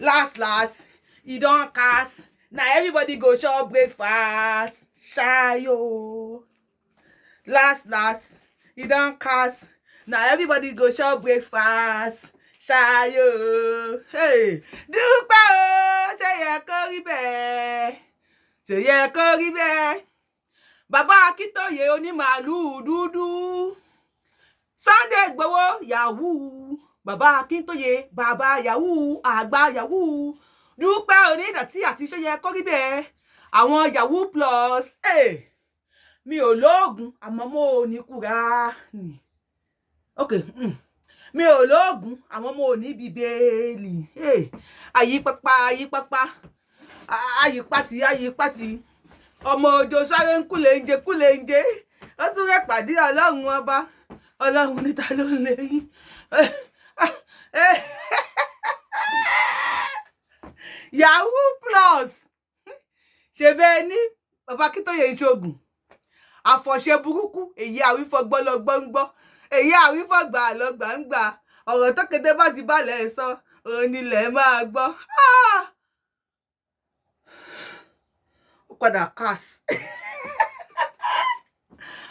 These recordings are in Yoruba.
Last last, e don cast. Na everybody go chop breakfast. Shayo. Last last, e don cast. Na everybody go chop breakfast. Ṣayò. Hey. Dúpẹ́ o, ṣé yẹ kó rí bẹ́ẹ̀? Ṣé yẹ kó rí bẹ́ẹ̀? Bàbá Akíntóyè onímàálùú dúdú. Sunday Igboho yahoo. Bàbá Akíntóyè, bàbá yahoo, àgbà yahoo. Dúpẹ́ onídọ̀tí àti ṣé yẹ kó rí bẹ́ẹ̀? Àwọn yahoo plus. Hey. Mi ò lóògùn àmọ́ mo ò ní Kùránì. Okay. Mi ò lóògùn àmọ́ mo ò ní Bíbélì. Hey. Àyípápá, àyípápá, àyípátì, àyípátì. Ọmọ òjò sáré ń kúlẹ̀ ń kúlẹ̀ ń jẹ. Ó tún rẹ̀ pàdé Ọlọ́run ọba. Ọlọ́run níta ló ń lé yín. Yahoo plus. Ṣe bẹ́ẹ̀ ní bàbá Akíntóyè ń ṣoògùn. Àfọ̀ṣẹ burúkú, èyí àwífọgbọ́ lọgbọ́ ń gbọ́, èyí àwífọ̀gbà lọgbà ń gbà. Ọ̀rọ̀ tó kété bá ti balẹ̀ sọ, òun nílẹ̀ máa gbọ́. Ah! Ó padà cast.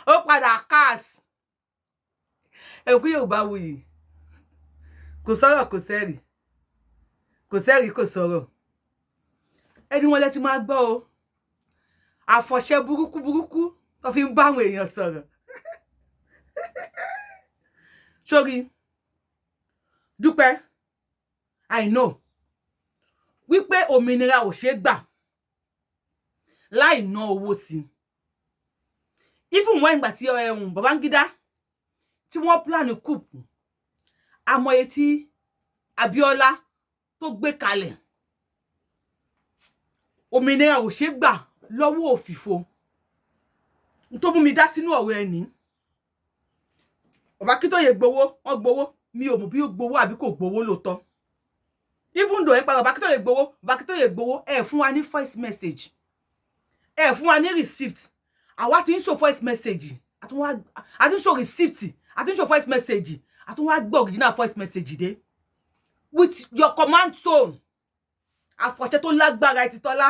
Ó padà cast. Ẹ̀kú Yorùbá wuyì. Kò sọ̀rọ̀, kò sẹ́rì. Kò sẹ́rì, kò sọ̀rọ̀. Ẹni wọn lẹ ti máa gbọ́ o. Àfọ̀ṣẹ burúkú burúkú tó fi ń bá àwọn èèyàn sọ̀rọ̀. Sórí Dúpẹ́, I know wípé òmìnira ò ṣeé gbà láì ná owó sí. Even when ìgbà tí ẹ̀hún Babangida tí wọ́n plan coup, àmọye tí Abíọ́lá tó gbé kalẹ̀. Òmìnira ò ṣeé gbà lọ́wọ́ òfìfo. N tó mú mi dá sínú ọ̀rọ̀ ẹni, bàbá Akíntóyè gbowó, wọ́n gbowó. Mi ò mọ̀ bí ó gbowó àbí kò gbowó lóòótọ́. Even though ẹ pa bàbá Akíntóyè gbowó, bàbá Akíntóyè gbowó, ẹ fún wa ní voice message, ẹ fún wa ní receipt. Àwa ti ń show voice message, àti ń show receipt, àti ń show voice message, àti wá gbọ́ original voice message dé with your command tone. Àfọ̀ṣẹ tó lágbára ti tọ́lá.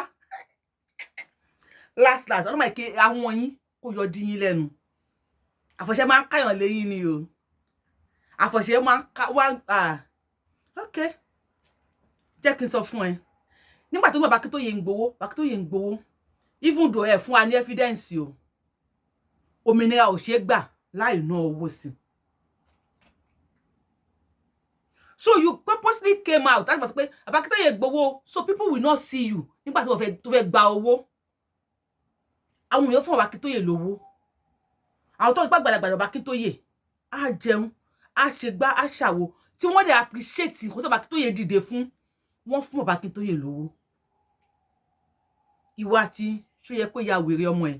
Last last, ọlọ́mọ ìké àwọn yín kó yọ dín yín lẹ́nu. Àfọ̀ṣẹ máa ń káyàn léyìn ni o. Àfọ̀ṣẹ máa ń ká wá. Ah, ok, jẹ́ kí n sọ fún ẹ. Nígbà tó bàbá Akíntóyè ń gbowó, bàbá Akíntóyè ń gbowó, even though ẹ fún wa ní evidence o, òmìnira ò ṣeé gbà láì ná owó sí. So you purposely came out láti mọ̀ pé bàbá Akíntóyè gbowó, so people will not see you nígbà tó fẹ́ gba owó. Àwọn èèyàn fún bàbá Akíntóyè lówó. Àwọn tó ń gbàgbàlagbà bàbá Akíntóyè á jẹun, á ṣe gbá, á ṣàwo, tí wọ́n dẹ̀ appreciate nǹkan tó bàbá Akíntóyè dìde fún, wọ́n fún bàbá Akíntóyè lówó. Ìwà àti ṣó yẹ kó ya wèrè ọmọ ẹ,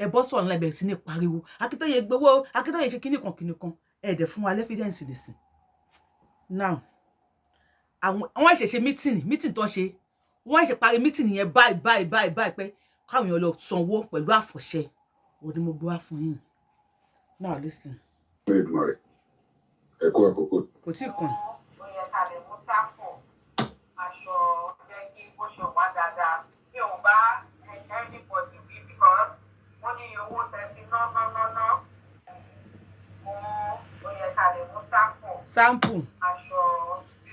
ẹ bọ́ sọ̀rọ̀ ńlá, ibẹ̀ sí ní pariwo Akíntóyè gbowó, Akíntóyè ṣe kíní kan kíní kan. Ẹ dẹ̀ fún wa l'evidence dì now. Àwọn wọ́n ṣẹ̀ṣẹ̀ meeting tó ń ṣe, wọ́n ṣe parí meeting yẹn báyìí báyìí báyìí báyìí pé káwọn èèyàn lọ sanwó pẹ̀lú àfọ̀ṣẹ. Òun ni mo gbé wá fún yín. Now listen. Èdùmàrè, ẹ kú àkókò. Kò tí ì kàn. Ó yẹ ká lè mú sáfù aṣọ jẹ́ kí bó ṣe wá dáadáa. Mi ò bá anybody wí because wọ́n ní owó tẹ́tí ná ná ná ná fún. Ó yẹ ká lè mú sáfù sample aṣọ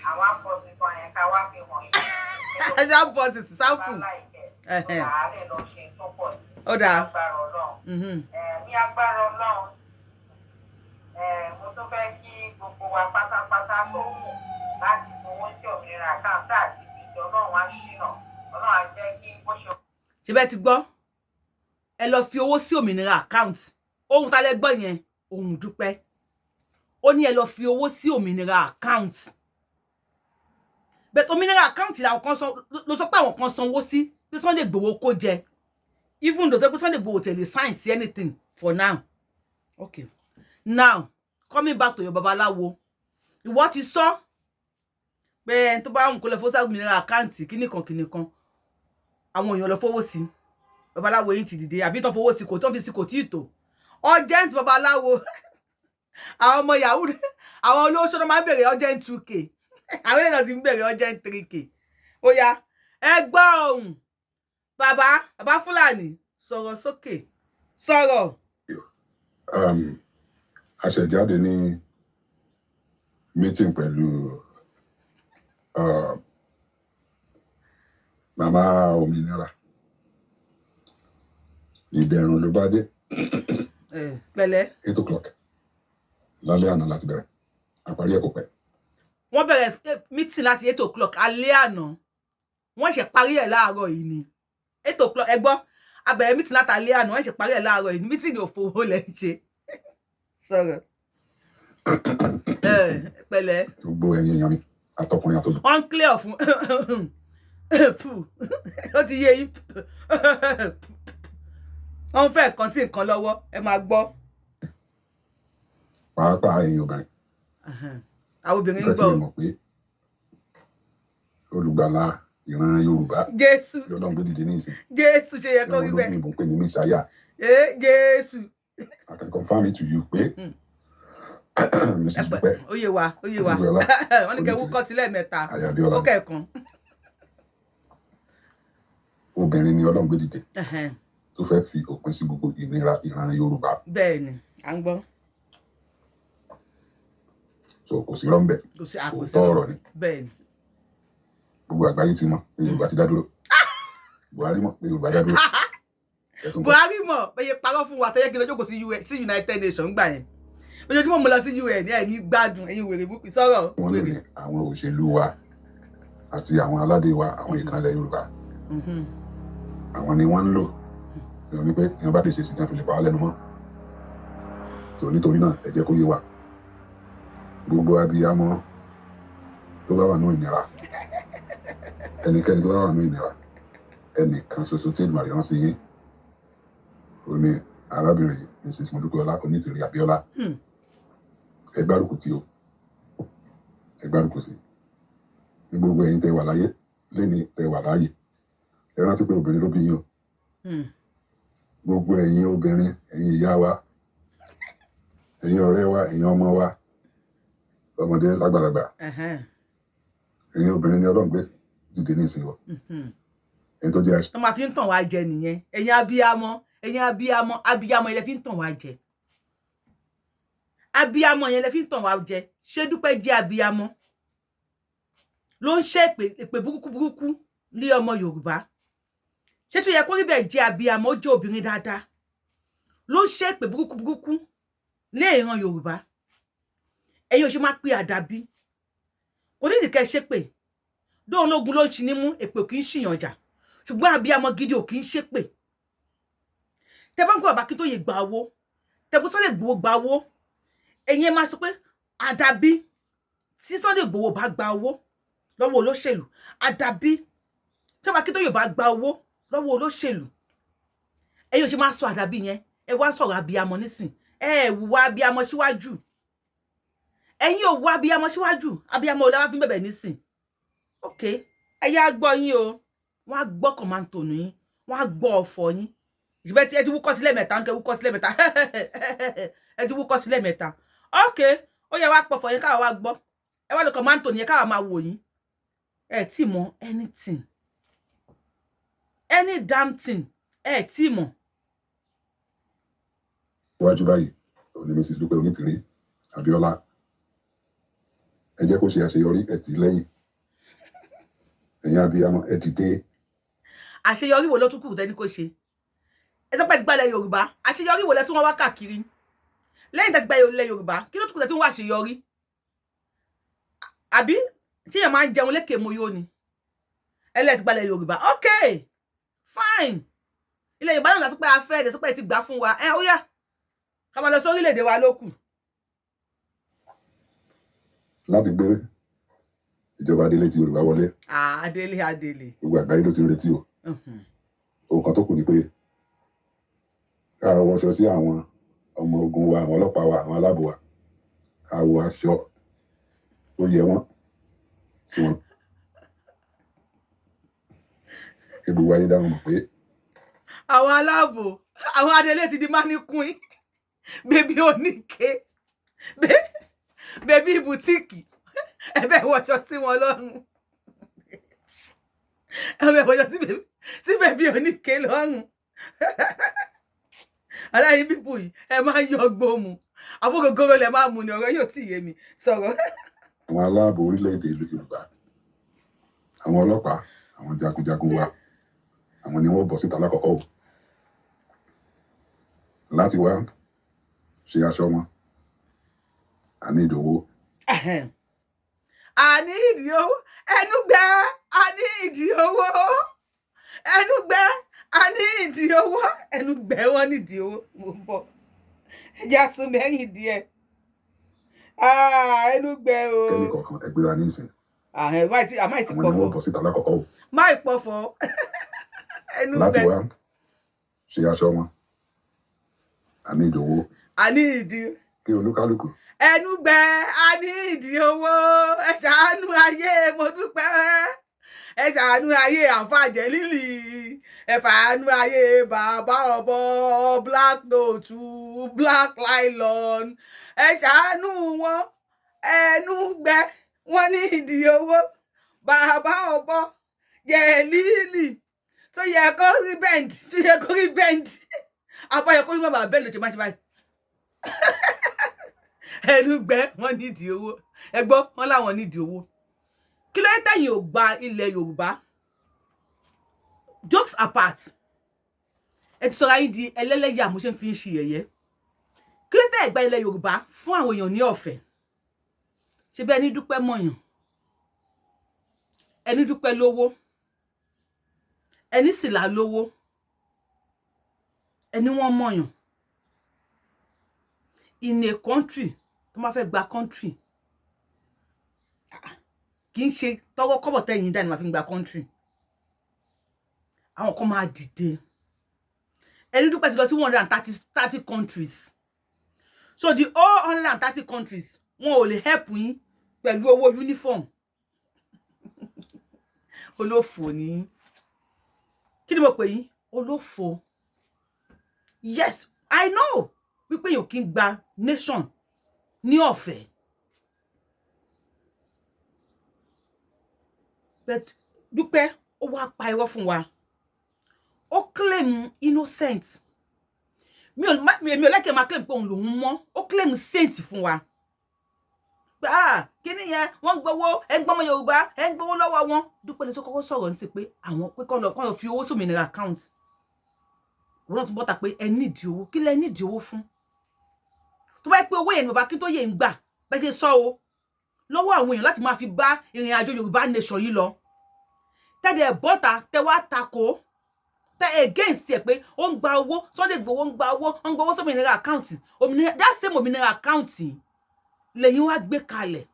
àwọn afọ̀sìn kan yẹn ká wá fi hàn yín. Sample, sample. Bá láìpẹ́ tó lè lọ ṣe tó pọ̀ sí. Ó dáa. Agbára Ọlọ́run. Ní agbára Ọlọ́run, mo tún fẹ́ kí gbogbo wa pátápátá tó wù láti fowó sí òmìnira àkáǹtì àti ìgbésẹ̀. Ọlọ́run á ṣìnà, Ọlọ́run á jẹ́ kí bó ṣe Ṣe bẹ́ẹ̀ ti gbọ́? Ẹ lọ fi owó sí òmìnira account. Ohun tá lẹ gbọ́ yẹn, ohun Dúpẹ́. Ó ní ẹ lọ fi owó sí òmìnira account. But òmìnira account làwọn kan san, ló sọ pé àwọn kan sanwó sí pé Sunday Igboho kó jẹ, even though pé Sunday Igboho tẹ̀lé sign sí anything for now. Okay, now coming back to your babaláwo, ìwọ ti sọ pé ẹni tó bá wù kó lọ fowó sí òmìnira account, kíní kan kíní kan, àwọn èèyàn lọ fowó sí. Babaláwo yìí ti dìde àbí tán fowó sí, kò tán fi sí, kò tí ì tó urgent. Babaláwo, àwọn ọmọ yahoo, àwọn olóṣó náà máa ń bèrè urgent 2K. Àwọn èèyàn ti ń bẹ̀rẹ̀ urgent 3K. Ó yá, ẹ gbọ́ ohùn bàbá, bàbá Fúlàní, sọ̀rọ̀ sókè, sọ̀rọ̀. A ṣẹ̀ jáde ní meeting pẹ̀lú màmá òmìnira, ìdẹ̀rùn ló bá dé. Ẹ pẹ̀lẹ́. 8 o'clock lálẹ́ àná láti bẹ̀rẹ̀, àparí ẹ̀ kò pẹ́. Wọ́n bẹ̀rẹ̀ meeting láti 8 o'clock alẹ́ àná, wọ́n ṣe parí ẹ̀ láàárọ̀ yìí ni. 8 o'clock, ẹ gbọ́, a bẹ̀rẹ̀ meeting láti alẹ́ àná, wọ́n ṣe parí ẹ̀ láàárọ̀ yìí ni. Meeting òfowó lẹ́ ń ṣe. Sọ̀rọ̀, ẹ pẹ̀lẹ́. Gbogbo ẹ̀yin èèyàn mi, àtọkùnrin àtobìnrin, Wọ́n ń clear fún, ó ti yé yín, wọ́n ń fẹ́ nǹkan sí nǹkan lọ́wọ́, ẹ máa gbọ́. Pàápàá ẹ̀yin obìnrin, Àwọn obìnrin ń fẹ́ kí gbọ́ ẹ mọ̀ pé olùgbàlà ìran Yorùbá Jésù tí Ọlọ́run gbé dìde ní ìsìn, Jésù, ṣe yẹ kó tí rí àwọn bẹ́ẹ̀? olóyìnbó ń pè ní Messiah. Ẹ Jésù. I can confirm it to you pé Mrs. Dúpẹ́ Ó yé wa, ó yé wa. Olúọlá Wọ́n ní kẹ́ wúkọ́ sílẹ̀ mẹ́ta. Aya Abíọ́lá Ó kẹ̀kan. obìnrin ni Ọlọ́run gbé dìde tó fẹ́ fi òpin sí gbogbo ìnira ìran Yorùbá. Bẹ́ẹ̀ ni, à ń gbọ́. So kò sí rọ́ńbẹ̀. Kò sí àkóso. Òótọ́ ọ̀rọ̀ ni. Bẹ́ẹ̀ ni. Gbogbo àgbáyé ti mọ̀ pé Yorùbá ti dá dúró. Buhari mọ̀ pé Yorùbá dá dúró. Ẹ tún gbọ́. Buhari mọ̀ bẹ́ẹ̀ parọ́ fún wa tẹ́yẹ́ kí lọ jókòó sí UN, sí United Nations gbà yẹn. Ojoojúmọ́ mo lọ sí UN, ẹ̀ ní gbádùn ẹ̀yin wèrè búkú sọ̀rọ̀. Wọ́n lò Wèrè. ní àwọn òṣèlú wa àti àwọn aládé wa, àwọn ìkànnì Yorùbá, àwọn ni wọ́n ń lò sí wọn ní pé tí wọ́n bá lè ṣe sí tí wọ́n fi lè pa wá lẹ́nu mọ́. So nítorí náà, ẹ jẹ́ kó yé wa, gbogbo abiyamọ tó bá wà ní ìnira, ẹnikẹ́ni tó bá wà ní ìnira, ẹnìkan ṣoṣo tí Èdùmàrè rán sí yín ó ní arábìnrin Mrs. Modúpẹ́ọlá Onítìrí Abíọ́lá. Ẹ gbárùkù tí o, ẹ gbárùkù sí ní gbogbo ẹ̀yin tẹ́ wà láyé lẹ́ni, tẹ́ wà láàyè, ẹ rántí pé obìnrin ló bí yín o. Gbogbo ẹ̀yin obìnrin, ẹ̀yin ìyá wa, ẹ̀yin ọ̀rẹ́ wa, ẹ̀yin ọmọ wa, ọmọdé lágbàlagbà, ẹ̀yin obìnrin ni Ọlọ́run gbé dìde nísìnyí o. Ẹni tó jẹ́ Tó máa fi ń tàn wá jẹ nìyẹn. Ẹ̀yin abiyamọ, ẹ̀yin abiyamọ, abiyamọ yẹn lẹ fi ń tàn wá jẹ, abiyamọ yẹn lẹ fi ń tàn wá jẹ. Ṣé Dúpẹ́ jẹ́ abiyamọ ló ń ṣe èpè, èpè burúkú burúkú lé ọmọ Yorùbá? Ṣé tó yẹ kó rí bẹ́ẹ̀? Jẹ́ abiyamọ, ó jẹ́ obìnrin dáadáa ló ń ṣe èpè burúkú burúkú lé ìran Yorùbá. Ẹ̀yin ò ṣe máa pe àdàbí kò ní ìdíkẹ́ ṣépè dóun lógun ló ń ṣi nímú. Èpè kì í ṣìyàn jà, ṣùgbọ́n abiyamọ gidi ò kì í ṣépè. Tẹ bá ń kó bàbá Akíntóyè gba owó, tẹ bó Sunday Igboho gba owó, ẹ̀yin ẹ máa sọ pé àdàbí tí Sunday Igboho bá gba owó lọ́wọ́ olóṣèlú, àdàbí tí bàbá Akíntóyè bá gba owó lọ́wọ́ olóṣèlú, ẹ̀yin ò ṣe máa sọ àdàbí yẹn? Ẹ wá sọ̀rọ̀ abiyamọ nísìn, ẹ ẹ wùwà abiyamọ síwájú, ẹ̀yin ò wù abiyamọ síwájú. Abiyamọ ò lẹ́wà fi ń bẹ̀bẹ̀ nísìn. Ok, ẹ yá gbọ́ yín o, wọ́n á gbọ́ kọ̀mántònù yín, wọ́n á gbọ́ ọ̀fọ̀ yín. Ìṣùgbọ́n ẹ ti wúkọ́ sílẹ̀ mẹ́ta, ń kẹ́ wúkọ́ sílẹ̀ mẹ́ta, ẹ ti wúkọ́ sílẹ̀ mẹ́ta. Ok, ó yẹ wá pọ̀fọ̀ yín káwa wá gbọ́. Ẹ wá lọ kọ̀mántònù yẹn káwa máa wò yín. Ẹ tí mọ̀ anything, any damn thing, ẹ tí mọ̀. Wájú báyìí òní Mrs. Dúpẹ́ Onítìrí Abíọ́lá, ẹ jẹ́ kó ṣe àṣeyọrí, ẹ tì í lẹ́yìn. Ẹ̀yin abiyamọ, ẹ dìde. Àṣeyọrí wo ló tún kù tẹ́ni kò ṣe? Ẹ sọ pé ti gbalẹ̀ Yorùbá, àṣeyọrí wo lẹ tún wọ́n wá káàkiri lẹ́yìn tẹ́ ti gbalẹ̀ Yorùbá? Kí ló tún kù tẹ́ tún wá àṣeyọrí? Àbí tí èèyàn máa ń jẹun lékè moyó ni? Ẹ lẹ́ ti gbalẹ̀ Yorùbá, ok, fine. Ilẹ̀ Yorùbá náà lásìkò pé a fẹ́ ẹ̀ sọ pé ẹ ti gbà fún wa. Ẹ ó yá, ká máa lọ sí orílẹ̀-èdè wa ló kù. Láti gbé ìjọba adélé ti Yorùbá wọlé. Adélé, adélé. Gbogbo àgbáyé ló ti ń retí o. Ohun kan tó kù ni pé ká wọṣọ sí àwọn ọmọ ogun wa, àwọn ọlọ́pàá wa, àwọn aláàbò wa, ká wọ aṣọ tó yẹ wọ́n sí wọn, kí gbogbo ayé dáhùn mọ̀ pé Àwọn aláàbò, àwọn adélé ti di mannequin, baby oníke, baby boutique. Ẹ fẹ́ wọṣọ sí wọn lọ́rùn, ẹ fẹ́ wọṣọ sí baby oníke lọ́rùn. Aláyín pípù yìí, ẹ máa ń yọ gbóòmù àbógógóró lẹ máa mú ni. Ọ̀rọ̀ yóò tí ì yé mi sọ̀rọ̀. Àwọn aláàbò orílẹ̀-èdè ìlú Yorùbá, àwọn ọlọ́pàá, àwọn jagunjagun wa, àwọn ni wọ́n bọ̀ síta lákọ̀ọ́kọ́ o láti wá ṣe aṣọ wọn. A ní ìdòwò. A ní ìdí owó. Ẹnu gbẹ, a ní ìdí owó. Ẹnu gbẹ, a ní ìdí owó. Ẹnu gbẹ, wọn nídìí owó. Mo ń bọ̀, ẹjẹ sún mẹ́yìn díẹ̀. Ẹnu gbẹ o. Kẹ́ni kọ̀ọ̀kan ẹgbẹ́ra ní ìsìn. Àmáì ti Àwọn ni pọ̀fọ̀. wọ́n bọ̀ síta lákọ̀ọ́kọ́ o Máì pọ̀fọ̀, ẹnu láti gbẹ. wá ṣe aṣọ wọn. A ní ìdòwò. A ní ìdí. Kí olúkálùkù Ẹnu gbẹ, a ní ìdí owó. Ẹ ṣàánú ayé, mo dúpẹ́. Ẹ ṣàánú ayé àǹfààjẹ lílì, ẹ fàánú ayé bàbá ọbọ black note, black nylon. Ẹ ṣàánú wọn. Ẹnu gbẹ, wọn ní ìdí owó. Bàbá ọbọ jẹ lílì tó yẹ kó rí bend, tó yẹ kó rí bend, àbáyọ kó rí bàbá bẹ́ẹ̀ ló ṣe má ṣe báyìí. Ẹnu gbẹ, wọn nídìí owó. Ẹ gbọ́, wọn láwọn nídìí owó. Kí ló dé tẹ̀yin ò gba ilẹ̀ Yorùbá? Jokes apart, ẹ ti sọra yín di ẹlẹ́lẹ́yà. Mo ṣe ń fi ń ṣe yẹ̀yẹ́. Kí ló dé tẹ̀ gba ilẹ̀ Yorùbá fún àwọn èèyàn ní ọ̀fẹ́? Ṣe bẹ́ẹ̀ ní dúpẹ́ mọ̀yàn, ẹni dúpẹ́ lówó, ẹni sì là lówó, ẹni wọ́n mọ̀yàn in a country tó máa fẹ́ gba country, kì í ṣe tọwọ́ kọ́bọ̀ tẹ̀yìn dání máa fi gba country. Àwọn kan máa dìde. Ẹni dúpẹ́ ti lọ sí 130 countries. So the whole 130 countries, wọn ò lè help yín pẹ̀lú owó uniform. Olófò ní. Kí ni mo pè yín? Olófò. Yes, I know wípé yóò kí n gba nation ní ọ̀fẹ́, but Dúpẹ́ ó wá pa irọ́ fún wa, ó claim innocent. Mi ò lẹ́kẹ̀ẹ́ máa claim pé òun lòun mọ́. Ó claim saint fún wa pé, ah, kíní yẹn, wọ́n ń gbowó, ẹ̀ ń gbọ́mọ Yorùbá, ẹ̀ ń gbowó lọ́wọ́ wọn. Dúpẹ́ lè tó kọ́kọ́ sọ̀rọ̀ ní sí pé àwọn pé kọ́ lọ fi owó sómìnira account wọn náà tún bọ́ta pé ẹ nídìí owó. Kí lẹ nídìí owó fún? Tó bá yẹ pé owó yẹn ni bàbá Akíntóyè ń gbà bẹ́ẹ̀ ṣe sọ o lọ́wọ́ àwọn èèyàn láti máa fi bá ìrìn àjò Yorùbá nation yìí lọ, tẹ́lẹ̀ bọ́ta tẹ́ wá takò, tẹ́ against ẹ̀ pé ó ń gba owó, Sunday Igboho ń gba owó, ó ń gba owó sómìnira account. Òmìnira, that same òmìnira account lẹ́yìn wá gbé kalẹ̀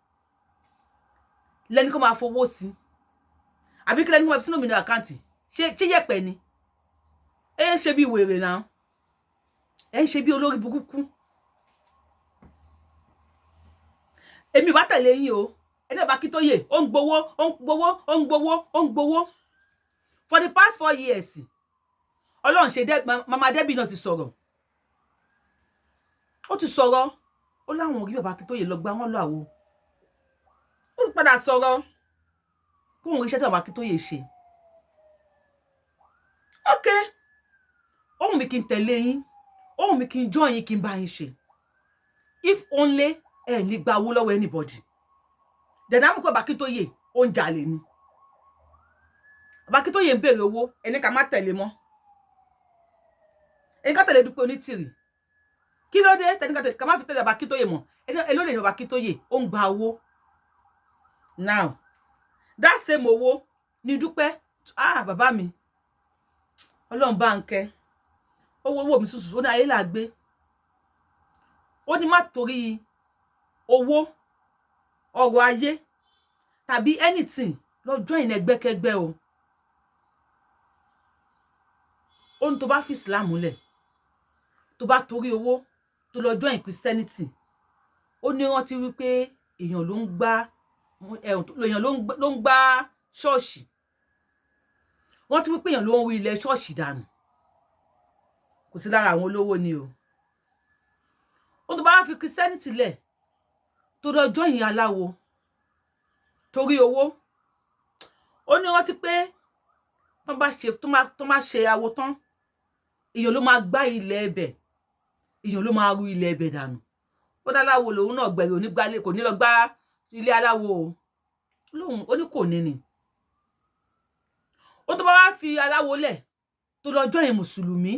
lẹ́ni kó máa fowó sí, àbí kí lẹ́ni kó máa fi sínú òmìnira account? Ṣé yẹ̀pẹ̀ ni? Ẹ ń ṣe bí wèrè náà, ẹ ń ṣe bí olórí burúkú. Èmi ò bá tẹ̀lé yín o. Ẹni ọba Akíntóyè, ó ń gbowó, ó ń gbowó, ó ń gbowó, ó ń gbowó for the past 4 years. Ọlọ́run ṣe dé, mama Debbie náà ti sọ̀rọ̀, ó ti sọ̀rọ̀, ó láwọn orí bàbá Akíntóyè lọ gbá wọn lọ àwo. Ó ti padà sọ̀rọ̀ kóun ríṣẹ́ tí bàbá Akíntóyè ṣe. Ok, ohun mi kí n tẹ̀lé yín, ohun mi kí n join yín, kí n bá yín ṣe, if only ẹ ní gba owó lọ́wọ́ anybody. Dẹ̀dá mú pé bàbá Akíntóyè ó ń jalè ni. Bàbá Akíntóyè ń béèrè owó, ẹni ká má tẹ̀lé mọ́, ẹni ká tẹ̀lé Dúpẹ́ Onítìrì. Kí ló dé tẹ̀lé ká má fi tẹ̀lé bàbá Akíntóyè mọ́? Ẹni ló lè ní bàbá Akíntóyè ó ń gba owó. Now that same owó ni Dúpẹ́, ah, bàbá mi, Ọlọ́run bá ń kẹ́ owó owó mi sùsù. Ó ní ayé là gbé, ó ní má torí owó, ọrọ̀ ayé tàbí anything lọ join ẹgbẹ́kẹ́gbẹ́ o. Ó ní tó bá fi Islam lẹ̀, tó bá torí owó tó lọ join Christianity, ó ní rántí wípé èèyàn ló ń gbá, èèyàn ló ń gbá ṣọ́ọ̀ṣì. Rántí wípé èèyàn ló ń rí ilẹ̀ ṣọ́ọ̀ṣì dànù. Kò sí lára àwọn olówó ni o. Ó tó bá fi Christianity lẹ̀, tó lọ join aláwo. Torí owó. Ó ní rántí pé tó bá ṣe tó má ṣe awo tán, èèyàn ló máa gbá ilẹ̀ ẹbẹ̀, èèyàn ló máa ru ilẹ̀ ẹbẹ̀ dànù. Ó dáláwo lòun náà gbẹ̀rẹ̀ onígbálé, kò ní lọ gbá ilé aláwo o. Lóun ó ní kò ní ni ó tó bá wá fi aláwo lẹ̀ tó lọ join mùsùlùmí.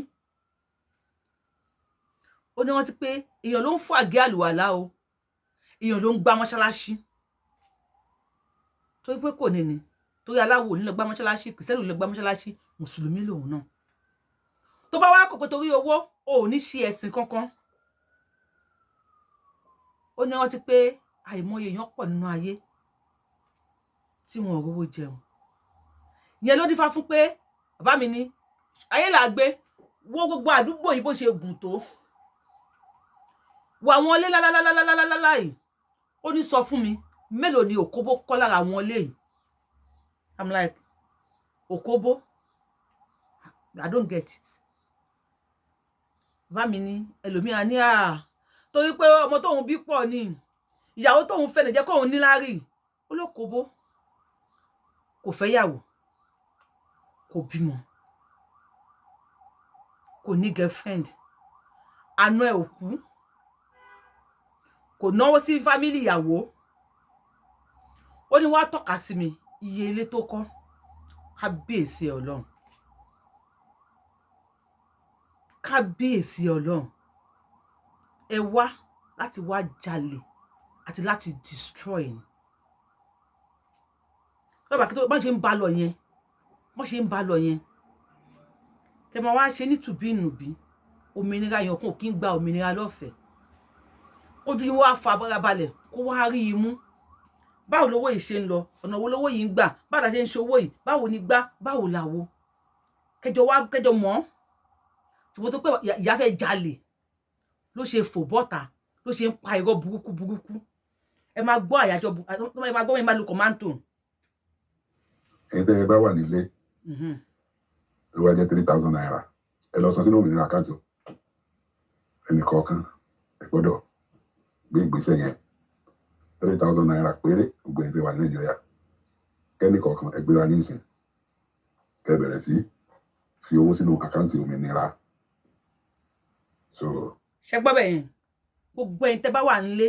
Ó ní rántí pé èèyàn ló ń fún àgé àlùwàlá o, èèyàn ló ń gbá mọ́ṣáláṣí, torí pé kò ní ni, torí aláwo ò ní lọ gbá mọ́ṣáláṣí, kìrìsìtẹ́nì ò ní lọ gbá mọ́ṣáláṣí, mùsùlùmí lòun náà. Tó bá wá kọ̀ pé torí owó o ò ní ṣe ẹ̀sìn kankan, ó ní rántí pé àìmọye èèyàn pọ̀ nínú ayé tí wọn ò rówó jẹun. Ìyẹn ló dífá fún pé bàbá mi ní ayé là gbé wo gbogbo àdúgbò yìí bó ṣe gùn tó, wo àwọn ilé lálálálálálálá yìí. Ó ní sọ fún mi, mélòó ni òkóbó kọ́ lára àwọn ilé yìí? I'm like, òkóbó? I don't get it. Bàbá mi ní ẹlòmíà ní à torí pé ọmọ tóun bí pọ̀ ni, ìyàwó tóun fẹ́ lè jẹ́ kóun níláárí. Ó lókòbó kò fẹ́ yàwó, kò bímọ, kò ní girlfriend, àna ẹ̀ ò kú, kò náwó sí family ìyàwó. Ó ní wá tọ́ka sí mi iye ilé tó kọ́. Kábíyèsí Ọlọ́run, kábíyèsí Ọlọ́run. Ẹ wá láti wá jalè àti láti destroy ni. Lọ́ba kí tó bá ṣe ń bá lọ yẹn, bọ́n ṣe ń bá lọ yẹn, kẹ máa wá ṣe ní tùbí-nùbí. Òmìnira yẹn kò kí ń gba òmìnira lọ́fẹ̀ẹ́. Kójú yín wá fa abọ́ra balẹ̀, kó wá rí i mú. Báwo lowó yìí ṣe ń lọ? Ọ̀nà wo lowó yìí ń gbà? Báwo la ṣe ń ṣe owó yìí? Báwo ni gbá? Báwo làwo? Kẹjọ wá, kẹjọ mọ́. Ṣùgbọ́n tó pé ìyá fẹ́ jalè ló ṣe fò bọ́ta, ló ṣe ń pa irọ́ burúkú burúkú. Ẹ máa gbọ́ àyájọ́, ẹ máa gbọ́, ẹ máa lu kọ̀mántò. Ẹ̀yin tẹ́ ẹ bá wà nílé, ló wá jẹ́ ₦3,000, ẹ lọ san sínú òmìnira account. Ẹnì kọ̀ọ̀kan ẹ gbọ́dọ̀ gbé ìgbésẹ̀ yẹn, ₦3,000 péré. Gbogbo ẹ̀yin tẹ́ wà ní Nàìjíríà, kẹ́nì kọ̀ọ̀kan ẹ gbéra ní ìsìn, kẹ́ bẹ̀rẹ̀ sí fi owó sínú account òmìnira. So Ṣe gbọ́ bẹ́ẹ̀ yẹn? Gbogbo ẹ̀yin tẹ́ bá wà nílé,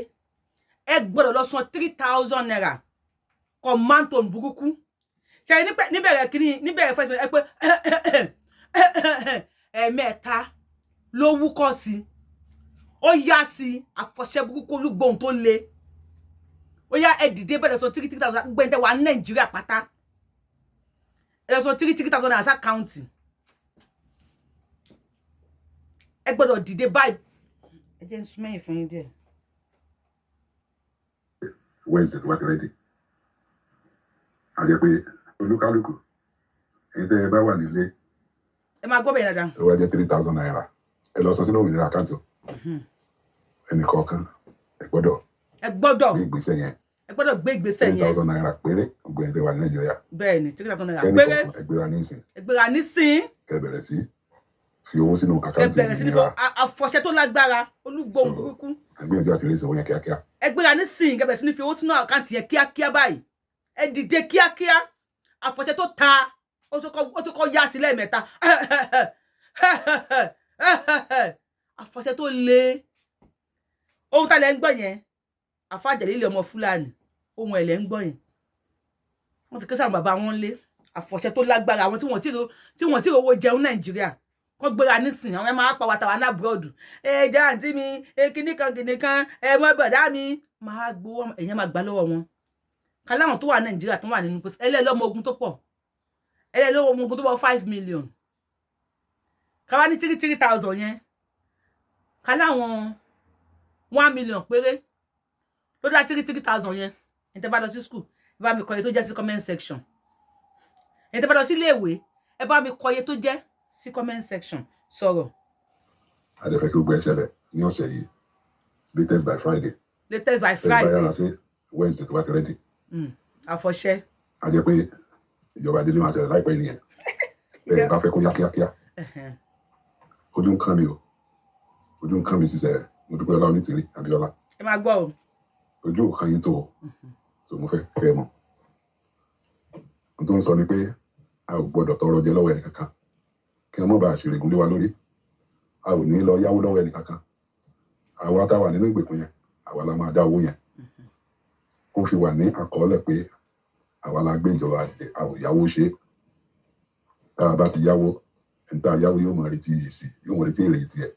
ẹ gbọ́dọ̀ lọ san ₦3,000. Command burúkú ṣe níbẹ̀rẹ̀ kínní, níbẹ̀rẹ̀ first, ẹ pé ẹ̀ẹ̀mẹ́ta ló wúkọ́ sí, ó yá sí àfọ̀ṣẹ́ burúkú olúgbòhùn tó le. Ó yá, ẹ dìde, bẹ̀rẹ̀ san three three thousand. Gbogbo ẹ̀yin tẹ́ wà ní Nàìjíríà pátá, ẹ lọ san three three thousand naira account. Ẹ gbọ́dọ̀ dìde báyìí. Ẹ jẹ́ n sún mẹ́yìn fún yín díẹ̀. Wednesday tó bá ti ready, a jẹ́ pé olúkálùkù, ẹ̀yin tẹ́ ẹ bá wà nílé, Ẹ máa gbọ́ bẹ́ẹ̀ dáadáa. ló wá jẹ́ ₦3,000, ẹ lọ san sínú òmìnira account. Ẹnì kọ̀ọ̀kan ẹ gbọ́dọ̀ Ẹ gbọ́dọ̀ gbé ìgbésẹ̀ yẹn. Ẹ gbọ́dọ̀ gbé ìgbésẹ̀ three yẹn. thousand naira péré. Gbogbo ẹ̀yin tẹ́ wà ní Nàìjíríà, Bẹ́ẹ̀ ni, ₦3,000 kẹ́nì péré. kọ̀ọ̀kan ẹ gbéra ní ìsìn, Ẹ gbéra nísìn, kẹ́ bẹ̀rẹ̀ sí fi owó sínú ẹ account bẹ̀rẹ̀ sí ní fọ òmìnira. àfọ̀ṣẹ tó lágbára, olúgbòhùn burúkú. Ẹ gbìyànjú àti rí ìṣòwò yẹn kíákíá. Ẹ gbéra nísìn, kẹ́ bẹ̀rẹ̀ sí ní fi owó sínú account yẹn kíákíá báyìí. Ẹ dìde kíákíá. Àfọ̀ṣẹ tó ta, ó tún kọ́ yá sí lẹ́ẹ̀mẹ́ta. Àfọ̀ṣẹ tó le. Ohun tá lẹ ń gbọ́ yẹn, àfàjẹ̀lélẹ̀ ọmọ Fúlàní, ohun ẹ̀ lẹ ń gbọ́ yẹn. Wọ́n ti ké sáwọn bàbá wọn lé àfọ̀ṣẹ tó lágbára. Àwọn tí wọ́n ti rówó jẹun Nàìjíríà, kọ́ gbéra nísìn. Àwọn ẹ máa pa wa tàwa ní abroad. Ẹ jẹ́ àǹtí mi, ẹ kíní kan kíní kan, ẹ mọ́ bọ̀dá mi máa gbowó, èèyàn máa gbà lọ́wọ́ wọn. Káláwọn tó wà Nàìjíríà, tó wà nínú pé ẹlẹ́lọ́mọ ogun tó pọ̀, ẹlẹ́lọ́mọ ogun tó pọ̀, 5 million, káwá ní three three thousand yẹn, káláwọn 1 million péré ló dá three three thousand yẹn. Ẹni tẹ́ bá lọ sí school, ẹ bá mi kọ iye tó jẹ́ sí comment section. Ẹni tẹ́ bá lọ sí iléèwé, ẹ bá mi kọ iye tó jẹ́ sí comment section. Sọ̀rọ̀. A dẹ̀ fẹ́ kí gbogbo ẹ ṣẹlẹ̀ ní ọ̀sẹ̀ yìí, latest by Friday. Latest by Ẹ bá Friday. yára ṣe, Wednesday tó bá ti ready, Àfọ̀ṣẹ. A jẹ́ pé ìjọba délé máa ṣẹlẹ̀ láìpẹ́ nìyẹn. Ẹ bá fẹ́ kó yá kíákíá. Ojú ń kán mi o, ojú ń kán mi ṣiṣẹ́. Mo dúpẹ́ ọlá onítìrí Abíọ́lá. Ẹ máa gbọ́ o. Ojú ò kan yín tó o, so mo fẹ́ kẹ́ ẹ mọ̀. Ohun tó ń sọ ni pé a ò gbọ́dọ̀ tọrọ jẹ lọ́wọ́ ẹnìkankan, kí wọ́n má bàa ṣèrègùn lé wa lórí. A ò ní lọ yáwó lọ́wọ́ ẹnìkankan. Àwa tá a wà nínú ìgbèkùn yẹn, àwa la máa dá owó yẹn, kó fi wà ní àkọọ́lẹ̀ pé àwa la gbé ìjọba dìde. A ò yáwó ṣe é. Tá a bá ti yáwó, ẹni tá a yáwó yóò máa retí èsì, yóò máa retí èrè tiẹ̀,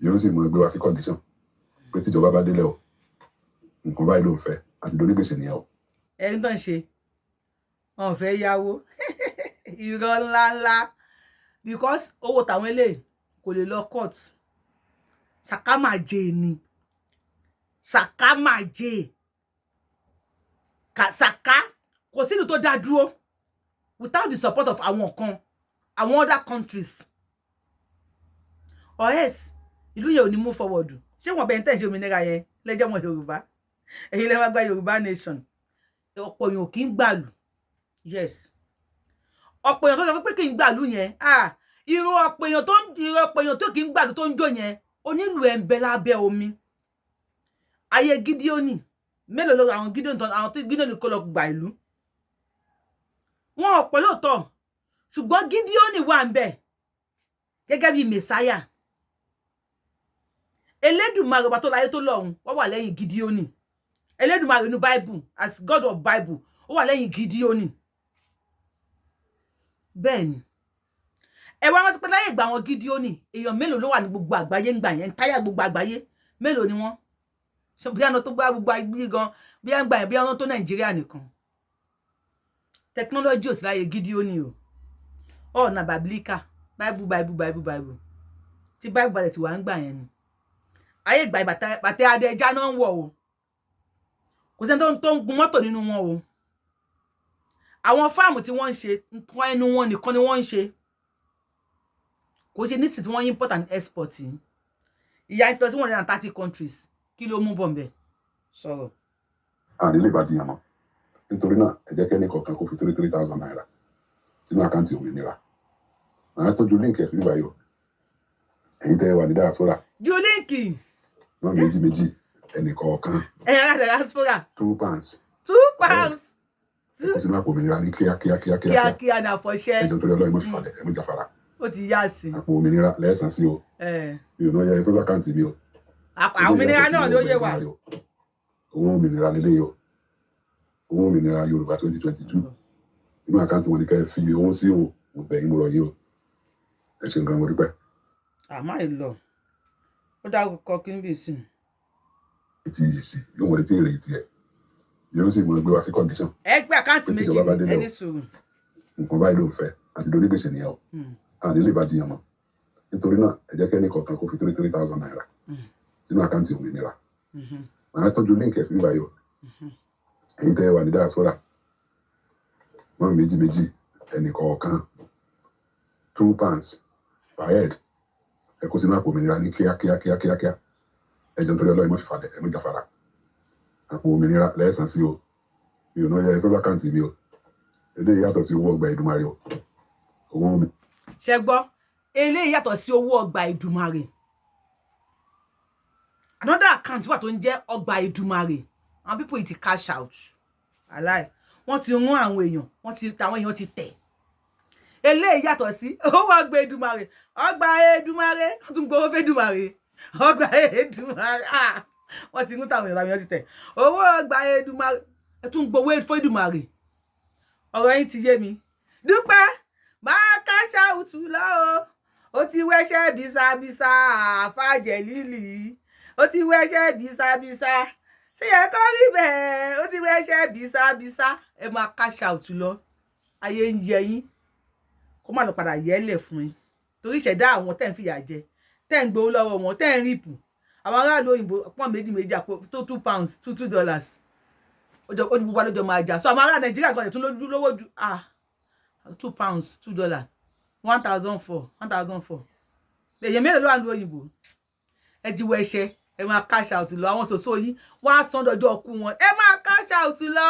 yóò sì máa gbé wa sí condition pé tíjọba bá délẹ̀ o, nǹkan báyìí ló ń fẹ́, àti donígbèsè nìyẹn o. Ẹni tó ń ṣe wọn ò fẹ́ yáwó, irọ́ ńláńlá, because owó tàwọn eléyìí kò lè lọ court. Sàkámàjẹ ni, sàkámàjẹ sàká. Kò sínú tó dá dúró without the support of àwọn kan, àwọn other countries, or else ìlú yẹn ò ní move forward. Ṣé wọn bẹ̀rẹ̀ tẹ̀ ṣe òmìnira yẹn lẹ́jọ́ wọn Yorùbá? Èyí lẹ́wọ́n gba Yorùbá nation. Ọ̀pọ̀ èèyàn kì í gbàlù. Yes, ọ̀pọ̀ èèyàn tó sọ pé kì í gbàlù yẹn, ah, irú ọ̀pọ̀ èèyàn tó kì í gbàlù tó ń jó yẹn, onílù ẹ̀ ń bẹ lábẹ́ omi. Ayé Gídíónì, mélòó ló àwọn Gídíónì tán, àwọn tó Gídíónì kó lọ gbà ìlú wọn ọ̀pọ̀ lóòótọ́, ṣùgbọ́n Gídíónì wà ń bẹ gẹ́gẹ́ bí mẹsáyà. Elédùmarè, ọba tó láyé tó lọ́run, wọ́n wà lẹ́yìn Gídíónì. Elédùmarè inú Bible, as God of Bible, ó wà lẹ́yìn Gídíónì. Bẹ́ẹ̀ ni, ẹ wá rántí pé láyé ìgbà àwọn Gídíónì, èèyàn mélòó ló wà ní gbogbo àgbáyé ń gbà yẹn? Táyà gbogbo àgbáyé, mélòó ni wọ́n ṣe? Bí àná tó gbá gbogbo àgbáyé gan, bí à ń gbà yẹn, bí àná tó Nàìjíríà nìkan. Technology ò sí láyé Gídíónì o. Ọ̀nà biblical, Bible, Bible, Bible, Bible tí Bible balẹ̀ tí wà ń gbà yẹn ni. Ayé ìgbà bàtẹ́ adé ẹja náà ń wọ̀ o. Kò sẹ́ni tó ń gun mọ́tò nínú wọn o. Àwọn farm tí wọ́n ń ṣe, nǹkan ẹnu wọn nìkan ni wọ́n ń ṣe. Kò ṣe nísìsiyìí tí wọ́n import and export yìí. Ìyá ti lọ sí 130 countries. Kí ló mú bọ̀ nbẹ̀? Sọ̀rọ̀. A ní lè bá jiyàn mọ́. Nítorí náà, ẹ jẹ́ kẹ́ni kọ̀ọ̀kan kó fi 3,000 naira sínú account òmìnira. Màá tọ́jú link ẹ̀ sí bíbáyìí o. Ẹ̀yin tẹ́ ẹ wà ní diaspora, Ju link. Náà méjì méjì, ẹnì kọ̀ọ̀kan, Ẹ̀yin ará diaspora, £2 £2. Ẹ kó sínú àpò òmìnira ní kíákíá kíákíá. Kíákíá ní àfọ̀ṣẹ. Ẹ jọ̀ọ́, torí Ọlọ́run, ẹ má fi falẹ̀, ẹ má jáfara. Ó ti yá sí. Àpò òmìnira lẹ́ẹ̀sán sí o. Mi ò náà yẹ ẹ sọ́dọ̀ account mi o. Àwọn òmìnira náà ló yé wa. Owó òmìnira lélẹ́yìí o, owó òmìnira Yorùbá 2022. Inú account wọn ni ká ẹ fi owó sí o. Mo bẹ̀ yín, mo rọ̀ yín o. Ẹ ṣeun gan, mo dúpẹ́. Àmọ́ ìlọ ó dárúkọ kí n bì sí. Etí èsì yóò wọlé tí èrè tiẹ̀ yóò sì mọ gbé wa sí condition Ẹ gbé account pé méjì tíjọba bá ní délẹ̀ ẹni o, sùúrù. nǹkan báyìí ló ń fẹ́, àti donígbèsè nìyẹn o. A ní lè bá jiyàn mọ́. Nítorí náà, ẹ jẹ́ kẹ́ni kọ̀ọ̀kan kó fi 3,000 naira sínú account òmìnira. Màá tọ́jú link ẹ̀ sí bíbáyìí o. Ẹ̀yin tẹ́ ẹ wà ní diaspora, náà méjì méjì, ẹnì kọ̀ọ̀kan, £2 per head, ẹ kó sínú àpò òmìnira ní kíákíá kíákíá kíá. Ẹ jọ̀ọ́, nítorí Ọlọ́run, ẹ má fi falẹ̀, ẹ má jáfara. Àpò òmìnira lẹ́ẹ̀sán sí o. Mi ò náà yẹ ẹ sọ́dọ̀ account mi o. Eléyìí yàtọ̀ sí owó ọgbà Èdùmàrè o, owó mi. Ṣe gbọ́? Eléyìí yàtọ̀ sí owó ọgbà Èdùmàrè. Another account wà tó ń jẹ́ ọgbà Èdùmàrè. Àwọn people yìí ti cash out aláì, wọ́n ti rún àwọn èèyàn, wọ́n ti àwọn èèyàn ti tẹ̀. Eléyìí yàtọ̀ sí owó ọgbà Èdùmàrè. Ọgbà Èdùmàrè, wọ́n tún gbowó f'Èdùmàrè. Ọgbà Èdùmàrè, ah, wọ́n ti rún táwọn èèyàn, àwọn èèyàn ti tẹ̀. Owó ọgbà Èdùmàrè, ẹ tún gbowó f'Èdùmàrè. Ọ̀rọ̀ yín ti yé mi. Dúpẹ́ máa cash out lọ o. Ó ti wẹ́ṣẹ́ bisabisa àfàjẹ́ lílì, ó ti wẹ́ṣẹ́ bisabisa. Ṣé yẹ kó rí bẹ́ẹ̀? Ó ti wẹ́ṣẹ́ bisabisa. Ẹ máa cash out lọ. Ayé ń yẹ yín, kó má lọ padà yẹ́lẹ̀ fún yín, torí ìṣẹ̀dá àwọn tẹ́ ń fìyà jẹ, tẹ́ ń gbowó lọ́wọ́ wọn, tẹ́ ń rape àwọn aráàlú òyìnbó. Pọ́n méjì méjì, àpò tó £2, $2, ó di gbogbo àlejò máa jà. So àwọn ará Nàìjíríà kan tún lójú lówó ju, ah, £2, $2, 1,400, 1,400. Èèyàn mélòó ló wà ní òyìnbó? Ẹ jí wọ ẹṣẹ, ẹ máa cash out lọ. Àwọn ṣòṣò yìí, wọ́n á san dọjọ́ ọkú wọn. Ẹ máa cash out lọ.